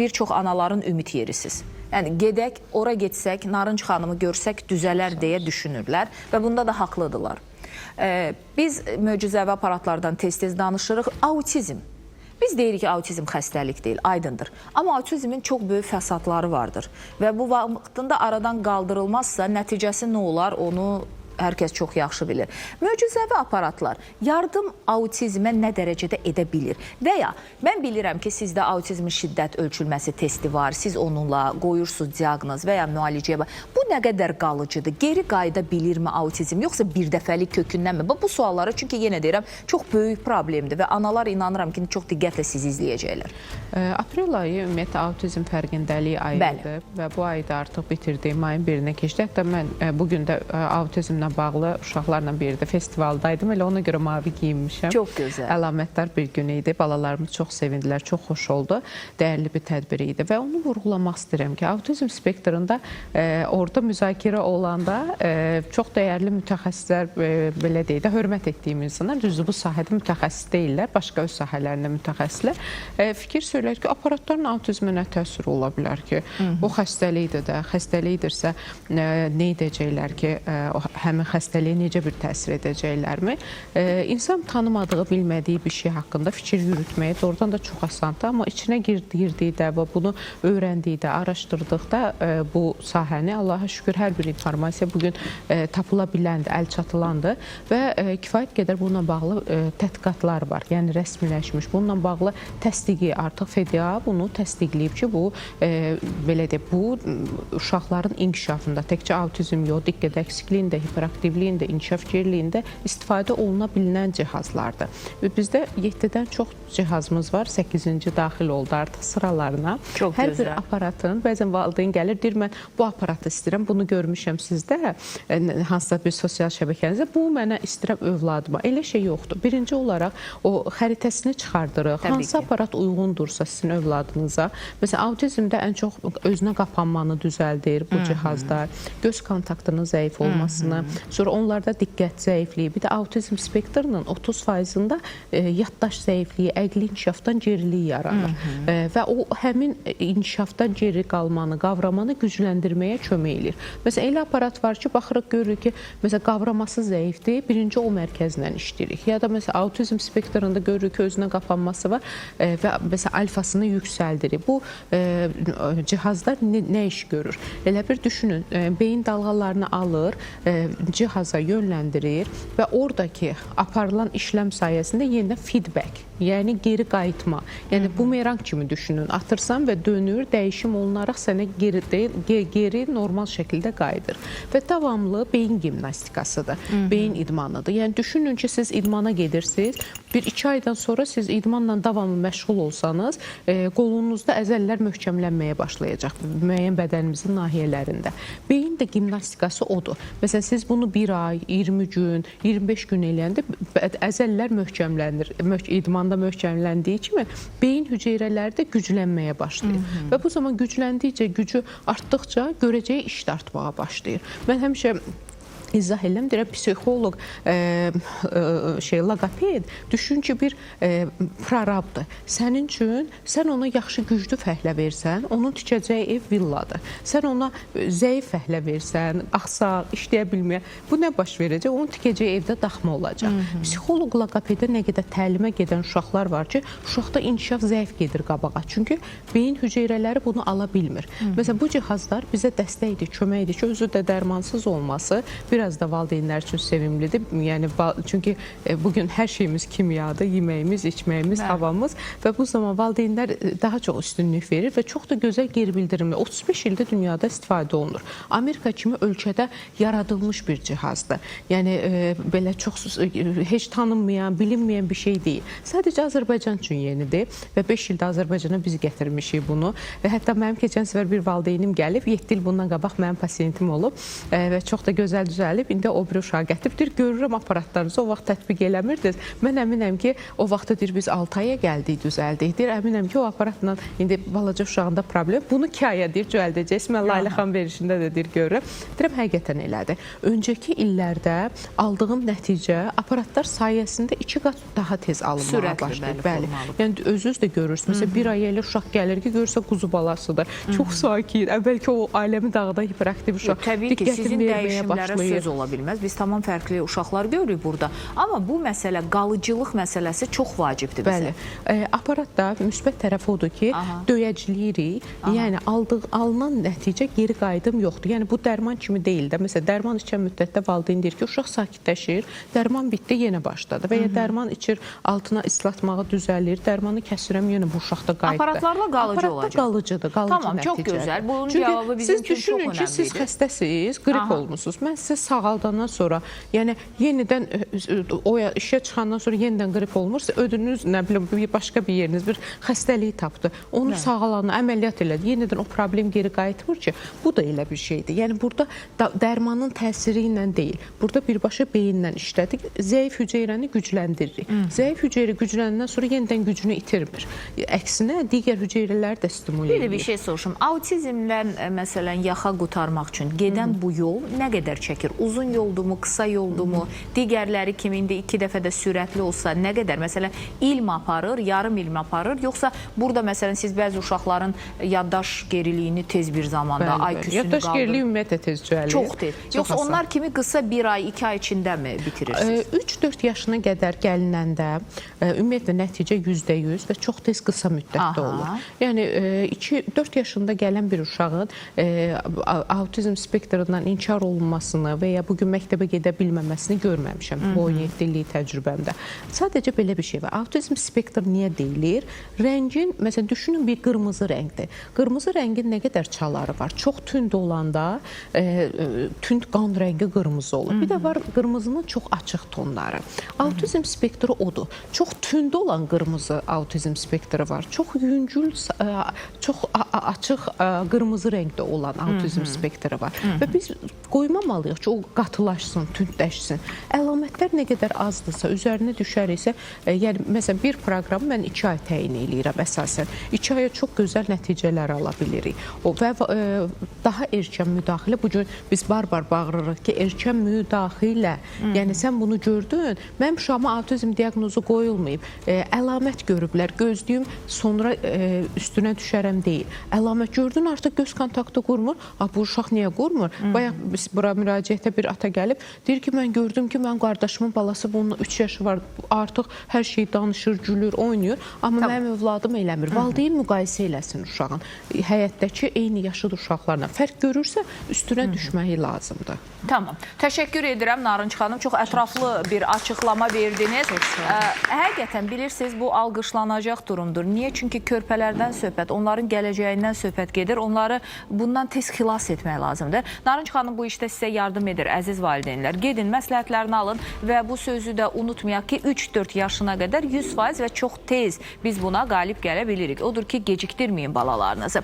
Bir çox anaların ümid yerisiz. Yəni gedək, ora getsək, Narınc xanımı görsək düzələr deyə düşünürlər və bunda da haqlıdırlar. Biz möcüzəvi aparatlardan tez-tez danışırıq. Autizm. Biz deyirik ki, autizm xəstəlik deyil, aydındır. Amma autizmin çox böyük fəsadları vardır və bu vaxtında aradan qaldırılmazsa nəticəsi nə olar, onu hər kəs çox yaxşı bilir. Möcüzəvi aparatlar yardım autizmə nə dərəcədə edə bilir? Və ya mən bilirəm ki, sizdə autizmin şiddət ölçülməsi testi var, siz onunla qoyursunuz diaqnoz və ya müalicəyə. Bu nə qədər qalıcıdır? Geri qayıda bilirmi autizm, yoxsa bir dəfəlik kökündənmi? Bax bu suallara çünki yenə deyirəm, çox böyük problemdir və analar inanıram ki, çox diqqətlə sizi izləyəcəklər. Aprel ayı ümumiyyətlə autizm fərqindəliyi ayıdır və bu ayı da artıq bitirdik, mayın 1-nə keçdi. Hətta mən bu gün də autizmlə bağlı uşaqlarla bir yerdə festivaldaydım. Elə ona görə mavi geyinmişəm. Çox gözəl. Əlamətdar bir gün idi. Balalarımız çox sevindilər, çox xoş oldu. Dəyərli bir tədbir idi və onu vurğulamaq istəyirəm ki, autizm spektrında orada müzakirə olanda çox dəyərli mütəxəssislər, belə deyək də, hörmət etdiyim insanlar, düzdür bu sahədə mütəxəssis deyillər, başqa öz sahələrində mütəxəssislər. Fikir söylər ki, aparatların autizmə nə təsiri ola bilər ki? Bu xəstəlikdir də, xəstəlikdirsə nə edəcəklər ki, o həmin xəstəliyə necə bir təsir edəcəklərmi? İnsan tanımadığı, bilmədiyi bir şey haqqında fikir yürütməyə doğrudan da çox asandır, amma içinə girdikdə və bunu öyrəndikdə, araşdırdıqda bu sahəni Allaha şükür hər bir informasiya bugün tapıla biləndir, əl çatılandır və kifayət qədər bununla bağlı tədqiqatlar var, yəni rəsmiləşmiş. Bununla bağlı təsdiqi artıq FDA bunu təsdiqləyib ki, bu belə deyək, bu uşaqların inkişafında təkcə autizm yox, diqqət əksikliyində, hiperaktivliyində, inkişaf geriliyində istifadə oluna bilinən cihazlardır. Və bizdə 7-dən çox cihazımız var, 8-ci daxil oldu artıq sıralarına. Çox hər gözəl. bir aparatın, bəzən valideyn gəlir, deyir mən bu aparatı istəyirəm, bunu görmüşəm sizdə, hansısa bir sosial şəbəkənizdə, bu mənə istəyirəm övladıma. Elə şey yoxdur. Birinci olaraq o xəritəsini çıxardırıq. Təbii Hansı ki. aparat uyğundursa sizin övladınıza. Məsələn, autizmdə ən çox özünə qapanmanı düzəldir bu cihazlar, göz kontaktının zəif olmasını, sonra onlarda diqqət zəifliyi, bir də autizm spektrinin 30%-ında yaddaş zəifliyi, əqli inkişafdan gerilik yaranır. Və o həmin inkişafdan geri qalmanı, qavramanı gücləndirməyə kömək eləyir. Məsələn, elə aparat var ki, baxırıq, görürük ki, məsələn, qavraması zəifdir, birinci o mərkəzlə işləyirik. Ya da məsələn, autizm spektrində görürük ki, özünə qapanması var və məsələn, alfasını yüksəldirir. Bu cihazlar nə iş görür? Elə bir düşünün, beyin dalğalarını alır, cihaza yönləndirir və oradakı aparılan işləm sayəsində yenidən feedback, yəni geri qayıtma. Yəni bumerang kimi düşünün. Atırsan və dönür, dəyişim olunaraq sənə geri normal şəkildə qayıdır. Və davamlı beyin gimnastikasıdır, beyin idmanıdır. Yəni düşünün ki, siz idmana gedirsiniz, 1-2 aydan sonra siz idmanla davamlı məşğul olsanız, qolunuzda əzələlər möhkəmlənməyə başlayacaq müəyyən bədənimizin nahiyələrində. Beyin də gimnastikası odur. Məsələn, siz bunu 1 ay, 20 gün, 25 gün eləyəndə əzələlər möhkəmlənir. İdmanda möhkəmləndiyi kimi beyin hüceyrələri də güclənməyə başlayır. Və bu zaman gücləndikcə, gücü artdıqca görəcəyi iş də artmağa başlayır. Mən həmişə izah edirəm, deyirəm, psixoloq, loqoped, düşün ki, bir prorabdır. Sənin üçün, sən ona yaxşı güclü fəhlə versən, onun tikəcəyi ev villadır. Sən ona zəif fəhlə versən, axsaq, işləyə bilməyən, bu nə baş verəcək? Onun tikəcəyi evdə daxma olacaq. Psixoloq, loqopedə nə qədər təlimə gedən uşaqlar var ki, uşaqda inkişaf zəif gedir qabağa. Çünki beyin hüceyrələri bunu ala bilmir. Məsələn, bu cihazlar bizə dəstəkdir, köməkdir ki, özü də dərmansız olması biraz da valideynlər üçün sevimlidir. Yəni çünki bugün hər şeyimiz kimyadır, yeməyimiz, içməyimiz, havamız və bu zaman valideynlər daha çox üstünlük verir və çox da gözəl geri bildirimli. 35 ildə dünyada istifadə olunur. Amerika kimi ölkədə yaradılmış bir cihazdır. Yəni belə çox heç tanınmayan, bilinməyən bir şey deyil. Sadəcə Azərbaycan üçün yenidir və 5 ildə Azərbaycana biz gətirmişik bunu. Və hətta mənim keçən səfər bir valideynim gəlib, 7 il bundan qabaq mənim pasiyentim olub və çox da gözəl düzəlib. düzəlib, indi o biri uşağı gətirib. Deyir, görürəm aparatlarınızı o vaxt tətbiq eləmirdiniz. Mən əminəm ki, o vaxtda deyir biz 6 aya gəldik, düzəldik. Deyir, əminəm ki, o aparatla indi balaca uşağında problem. Bunu 2 aya deyir düzəldəcəksiniz. Mən Lalə xan verilişində də deyir görürəm. Deyirəm, həqiqətən elədir. Öncəki illərdə aldığım nəticə aparatlar sayəsində 2 qat daha tez alınmağa Sürətli, başlayır. bəli, Bəli. forma alıb. Yəni özünüz də görürsünüz. Məsələn, bir ay elə uşaq gəlir ki, görürsə quzu balasıdır. Çox sakit. Əvvəlki o aləmi dağıdan hiperaktiv uşaq. Yox, təbii ki, diqqətini sizin verməyə dəyişimlərə başlayır. söz ola bilməz. Biz tamam fərqli uşaqlar görürük burada. Amma bu məsələ, qalıcılıq məsələsi çox vacibdir bizə. Bəli. Aparat da müsbət tərəfi odur ki, döyəcləyirik. Yəni alınan nəticə geri qayıdım yoxdur. Yəni bu dərman kimi deyil də. Məsələn, dərman içən müddətdə valideyn deyir ki, uşaq sakitləşir, dərman bitdi, yenə başladı. Və ya dərman içir, altına islatmağı düzəlir, dərmanı kəsirəm, yenə bu uşaqda qayıtdı. Aparatlarla qalıcı Aparatda olacaq. qalıcıdır, qalıcı Tamam, çox nəticədir. gözəl. Bunun Çünki cavabı bizim siz üçün çox düşünün ki, siz önəmlidir. xəstəsiz, qrip Aha. olmusunuz. Mən sizə sağaldandan sonra, yəni yenidən o işə çıxandan sonra yenidən qrip olmursa, ödünüz nə bilim bir başqa bir yeriniz bir xəstəlik tapdı. Onu sağalanı əməliyyat elədi. Yenidən o problem geri qayıtmır ki, bu da elə bir şeydir. Yəni burada da, dərmanın təsiri ilə deyil. Burada birbaşa beyinlə işlədik. Zəif hüceyrəni gücləndiririk. Zəif hüceyrə güclənəndən sonra yenidən gücünü itirmir. Əksinə digər hüceyrələr də stimule Bir də bir eləyir. şey soruşum. Autizmlə məsələn yaxa qurtarmaq üçün gedən bu yol nə qədər çəkir? Uzun yoldurmu, qısa yoldurmu? Digərləri kimi indi 2 dəfə də sürətli olsa nə qədər? Məsələn, ilm aparır, yarım ilm aparır, yoxsa burada məsələn siz bəzi uşaqların yaddaş geriliyini tez bir zamanda, Bəli, bəli. IQ-sunu Yaddaş qaldırır. geriliyi ümumiyyətlə tez düzəlir. Çox tez. Çox Yoxsa asan. onlar kimi qısa 1 ay, 2 ay içində mi bitirirsiniz? 3-4 yaşına qədər gəlinəndə ümumiyyətlə nəticə 100% və çox tez qısa müddətdə Aha. olur. Yəni 2-4 yaşında gələn bir uşağın autizm spektrından inkar olunmasını və ya bu gün məktəbə gedə bilməməsini görməmişəm bu 17 illik təcrübəmdə. Sadəcə belə bir şey var. Autizm spektr niyə deyilir? Rəngin, məsələn, düşünün bir qırmızı rəngdir. Qırmızı rəngin nə qədər çaları var? Çox tünd olanda tünd qan rəngi qırmızı olur. Bir də var qırmızının çox açıq tonları. Autizm spektri odur. Çox tünd olan qırmızı autizm spektri var. Çox yüngül, çox açıq qırmızı rəngdə olan autizm spektri var. Və biz qoymamalıyıq ki, o qatılaşsın, tündləşsin. Əlamətlər nə qədər azdırsa, üzərinə düşəriksə, yəni məsələn bir proqramı mən 2 ay təyin eləyirəm əsasən. 2 aya çox gözəl nəticələr ala bilirik. O və daha erkən müdaxilə bu gün biz barbar bağırırıq ki, erkən müdaxilə. Yəni sən bunu gördün, mənim uşağıma autizm diaqnozu qoyulmayıb. Əlamət görüblər, gözləyim, sonra üstünə düşərəm deyil. Əlamət gördün, artıq göz kontaktı qurmur. A, bu uşaq niyə qurmur? Bayaq biz bura müraciətə bir ata gəlib, deyir ki, mən gördüm ki, mənim qardaşımın balası bunun 3 yaşı var, artıq hər şey danışır, gülür, oynayır, amma mənim övladım eləmir. Valideyn müqayisə eləsin uşağın həyətdəki eyni yaşıd uşaqlarla. Fərq görürsə, üstünə düşməyi lazımdır. Tamam. Təşəkkür edirəm Narınc xanım. Çox ətraflı bir açıqlama verdiniz. Həqiqətən bilirsiniz bu alqışlanacaq durumdur. Niyə? Çünki körpələrdən söhbət, onların gələcəyindən söhbət gedir. Onları bundan tez xilas etmək lazımdır. Narınc xanım bu işdə sizə yardım edir əziz valideynlər. Gedin məsləhətlərini alın və bu sözü də unutmayaq ki, 3-4 yaşına qədər 100% və çox tez biz buna qalib gələ bilirik. Odur ki, gecikdirməyin balalarınızı.